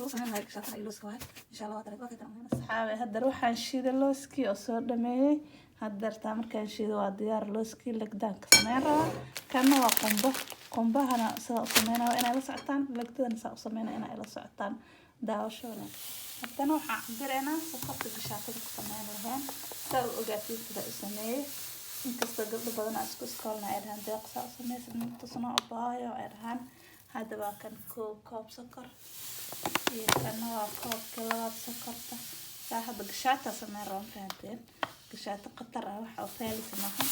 Lagu sameyn lahaa gashaatada iyo looska waaye, insha Allah. Waa dareen, waa kaytan. Asxaabe, haddana waxaan shiiday looskii oo soo dhameeyey. Haddeertaa markaan shiido waa diyaar looskii. Legdaan ka sameyn rabaa. Kana waa qumbo. Qumbahana sidaa u sameynaya waa inay la socotaan, legdadana saa u sameynaya inay la socotaan. Daawasho wanaag. Haddana waxaan cabiraynaa sokorta gashaatada ku sameyn lahayn, saa u ogaatiin sida u sameeyey. Inkastoo gabdho badan aa isku iskoolna ay dhahaan, "Deeq, saa u sameysa tusno abaayo," ay dhahaan. Hadda waa kan 1 koob sokor iyo kana waa koobkii labaad sokorta. Saa hadda gashaata sameyn raba, ma fahanteen? Gashaato khatar ah, waxa oo faalis maaha,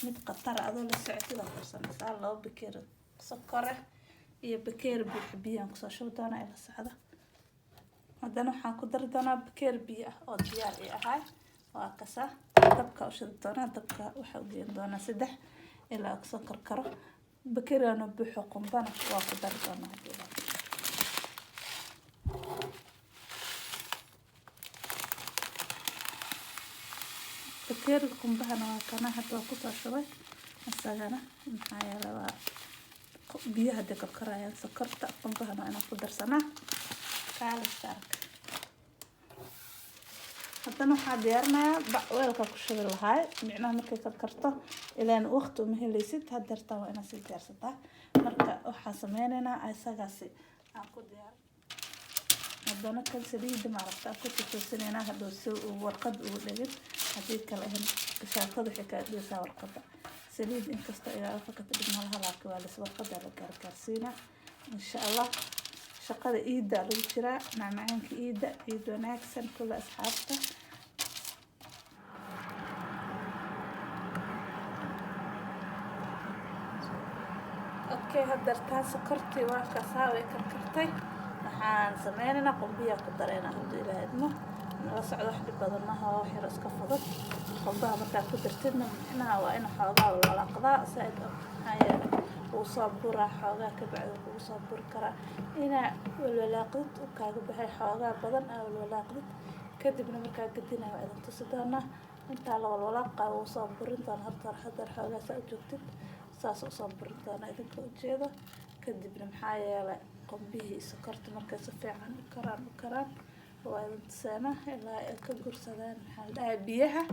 mid khatar ah. Adoo la socotid aa karsanaysaa. 2 bakeeri sokor ah iyo bakeeri buuxa biyaan kusoo shubi doonaa, ila socda. Haddana waxaan ku dari doonaa bakeeri biyo ah oo diyaar ii ahay. Waa kasa. Dabka u shidi doonaa, dabka waxaa u geyn doonaa 3 ilaa uu kasoo karkaro. Bakeerigana buuxo qumbana waa ku dari doonaa haddii la. Bakeeriga qumbahana waa kana, hadda waa kusoo shubay isagana. Maxaa yeelay, waa biyaha hadday karkarayaan, sokorta qumbahana waa inaan ku darsanaa. Kaaliska arka. Haddana waxaa diyaarinayaa bac weelka ku shubi lahaay. Micnaha markay karkarto, ilaan waqti uma helaysid, hadeertaa waa inaad sii diyaarsataa. Marka waxaan sameyneynaa isagaasi aan ku diyaar. Haddana kan saliida maaragta aan ku tutuusinaynaa hadhow si uu warqad ugu dhegin. Haddii kale ahan, gashaatada waxay kaa dhigaysaa warqadda saliid. Inkastoo ilaa fakata, dhib malaha, laakiin waa lis warqada la gaargaarsiinaa, insha Allah. Shaqada iidda lagu jiraa, macmacaanka iidda. Ciid wanaagsan kula, asxaabta. Okay, haddeertaan sokortii waa kasaa, way karkartay. Waxaan sameynaynaa qumbiyaa ku dareynaa hadduu Ilaah idmo. Nala socdo, wax dhib badan maaha, waa wax yar iska fudud. Qumbaha markaad ku dartidna, micnaha waa in xoogaa walaaqdaa saaid, maxaa yeelay wuu soo buraa xoogaa, ka bacdi kugu soo buri karaa. Inaa walwalaaqdid uu kaaga baxay xoogaa badan aa walwalaaqdid, kadibna markaa gadinaa waa idin tusi doonaa. Intaa la walwalaaqa wuu soo burin doonaa. Horta haddeer xoogaa saa u joogtid, saas usoo burin doonaa idinka ujeedo. Kadibna maxaa yeelay, qumbihii sokorta markay si fiican u karaan, u karaan, waa idin tuseena ilaa ay ka gursadaan. Maxaa la dhahay, biyaha,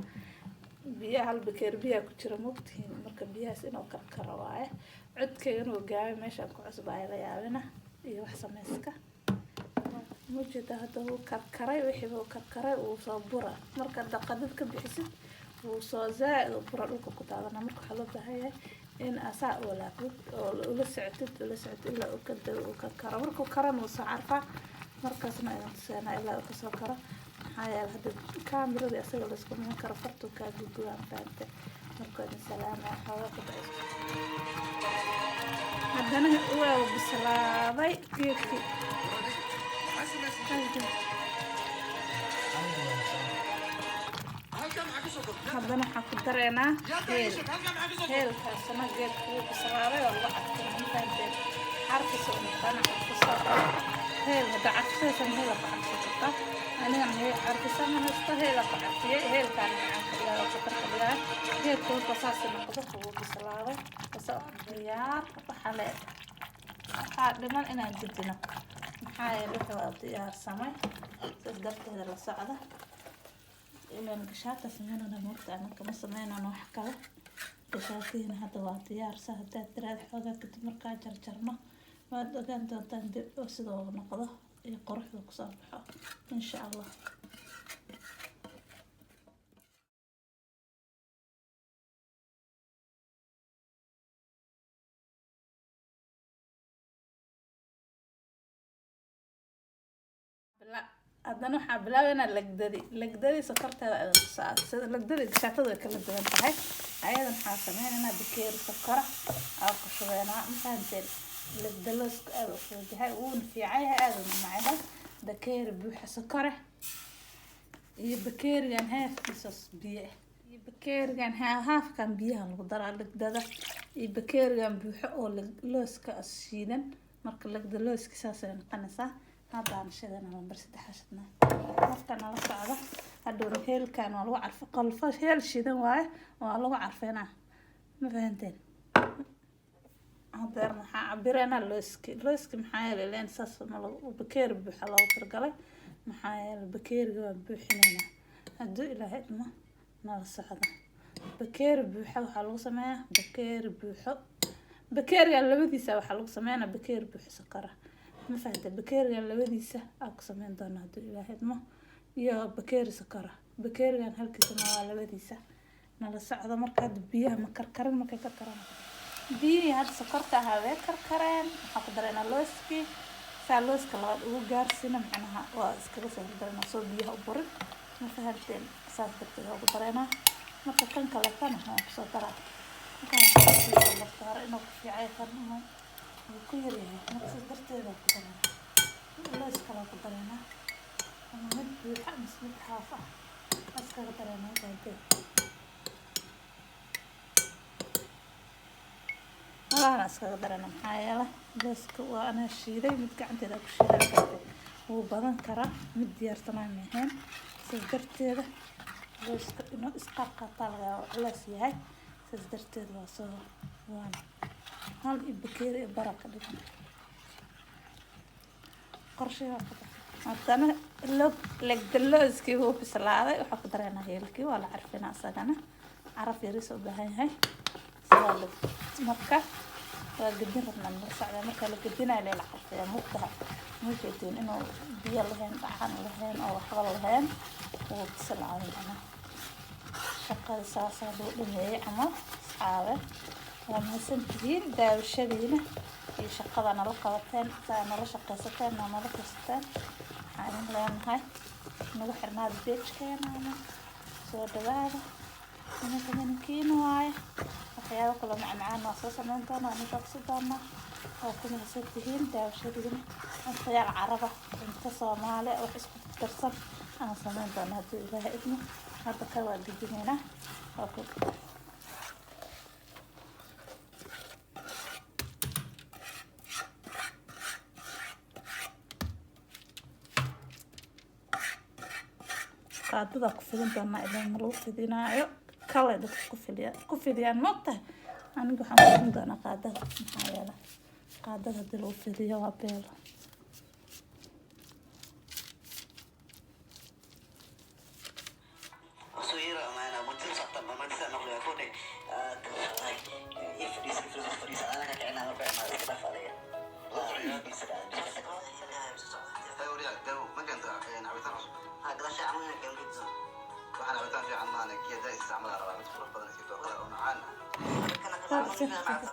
biyaha hal bakeer biyaha ku jira, mogtihiin? Marka biyahaas inuu karkaro waaye. Codkeyga inuu gaabay, meeshaan ku cusub ay la yaabina iyo wax sameyska mujeeda. Hadda wuu karkaray, wixii wuu karkaray, wuu soo bura. Marka daqadid ka bixisid, wuu soo zaaid u bura, dhulka ku daadana. Marka waxaa loo baahan yahay in asaa u walaaqdid oo ula socotid, ula socotid ilaa uu ka dego, uu karkaro. Markuu karana wuu soo carfaa, markaasna idin tuseenaa ilaa uu kasoo karo. Maxaa yeelay, hadda kaamirada isaga la isku miin karo, fartuu kaa gudgudaan, fahamte? Marka idin salaamaya. Xoogaa ka bacdi haddana waa bislaaday geedkii. Haddana waxaan ku dareynaa heel. Heelkaasna geedka wuu bislaaday oo lagu carfina, ma fahanteen? Carfisa u noqona, carfisa heel. Hadda carfisaysan, heela ku carfsan kartaa. Anigana heel carfisa ma haysto, heela ku carfiyey. Heelkaana macaanka dhigaa oo khatarka dhigaa. Geedka marka saas noqdo, wuu bislaaday, basa diyaar. Waxaa le waxaa dhiman inaan gudino, maxaa yeelay wuxuu waa diyaarsamay. Saas darteeda la socda, ilaan gashaata sameynana moogta, anaka ma sameynano wax kale. Gashaatihiina hadda waa diyaar. Sa haddaad tiraada, xoogaa kadib markaa jarjarno waad ogaan doontaan dib oo sida uu noqdo iyo quruxda kusoo baxo, insha Allah. Haddana waxaa bilaabeynaa legdadi. Legdadi sokorteeda idin tusaa. Sida legdadi gashaatada way kala duwan tahay. Ayadan waxaa sameynaynaa bakeeri sokora aa ku shubeynaa, ma fahanteen? Legdaloosku aada u fudud yahay, wuuna fiican yahay, aada una macyahay. Bakeeri buuxa sokore iyo bakeerigan haafkiisas biyo ah iyo bakeerigan haafkan biyaha lagu daraa legdada iyo bakeerigan buuxo oo looska shiidan. Marka legda looski saasay noqonaysaa. Haddaan shidana lambar 3 shidna. Marka nala socda. Hadhowna heelkan waa lagu carfi, qolfo heel shiidan waaye, waa lagu carfinaa, ma fahanteen? Hadeer maxaa cabireynaa? Looski. Looski maxaa yeelay leen saas ma lagu bakeeri buuxa loogu talagalay. Maxaa yeelay bakeeriga waan buuxineynaa hadduu Ilaahay idmo. Nala socda. Bakeeri buuxa waxaa lagu sameeyaa bakeeri buuxo. Bakeeriga labadiisa waxaa lagu sameynaa bakeeri buuxo sokora, ma fahantay? Bakeeriga labadiisa aa ku sameyn doonaa hadduu Ilaahay idmo, iyo bakeeri sokora. Bakeerigan halkiisa ma waa labadiisa. Nala socda. Marka hadda biyaha ma karkarin. Markay karkaraan biyihii hadda sokorta ahaa way karkareen, waxaa ku dareynaa looskii. Saa looska labaad ugu gaarsina, macnaha waa iskaga soo hordareynaa soo biyaha u burin, ma fahanteen? Saas darteed waa ugu dareynaa. Marka kan kaletana waan kusoo daraa. Marka marka hore inuu ku fiicay, kan inuu wuu ku yaryahay. Marka saas darteed waa ku dareynaa, loos kale ku dareynaa, ama mid buuxa mise mid haaf ah waa iskaga dareynaa, ma fahanteen? Malahan iskaga darana, maxaa yeelay looska waa anaa shiiday, mid gacanteeda ku shiiday kartay, wuu badan karaa, mid diyaarsanaa maahayn. Saas darteeda looska inuu isqaadqaataa laga yaaba, culeys yahay. Saas darteed waa soo waan hal iyo bakeeri iyo bara ka dhigan qorshe waa ka baxay. Haddana log legdalooskii wuu bislaaday. Waxaa ku dareynaa heelkii, waa la carfinaa isagana, caraf yariis u baahan yahay. Sidaa la marka waa gedin rabnaa, nala socdaa. Marka la gedinayo lee la carfiyaa, mugtaha mujeedin inuu biyo lahayn, dhacan lahayn oo waxba lahayn, wuu bislaaday macnaha. Shaqada saasaa loo dhameeyey camal. Asxaabe, waa mahadsantihiin daawashadiina iyo shaqada nala qabateen, saa nala shaqaysateen oo nala fiirsateen. Waxaan idin leenahay nagu xirnaada page-keena ama soo dhawaada. Iminka minankiina waaye, waxyaabo kaloo macmacaan waa soo sameyn doonaa, waa idin tusi doonaa. Waa ku mahadsantihiin daawashadiina. Cuntayaal Caraba, cunto Soomaali, wax isku darsan aan sameyn doona hadduu Ilaahay idmo. Hadda ka waa gedineynaa, waa ku qaadada ku fidin doonaa. Ilaan ma lagu fidinaayo kale, dadka ku fidiya ku fidiyaan, moogtahay? Aniga waxaan ku fidin doonaa qaadada, maxaa yeelay qaadada hadii lagu fidiyo waa beelo. Waxaan cabitaan fiican maana geeda isticmaala rabaa, mid qurux badan iska dooqada oo macaan ah.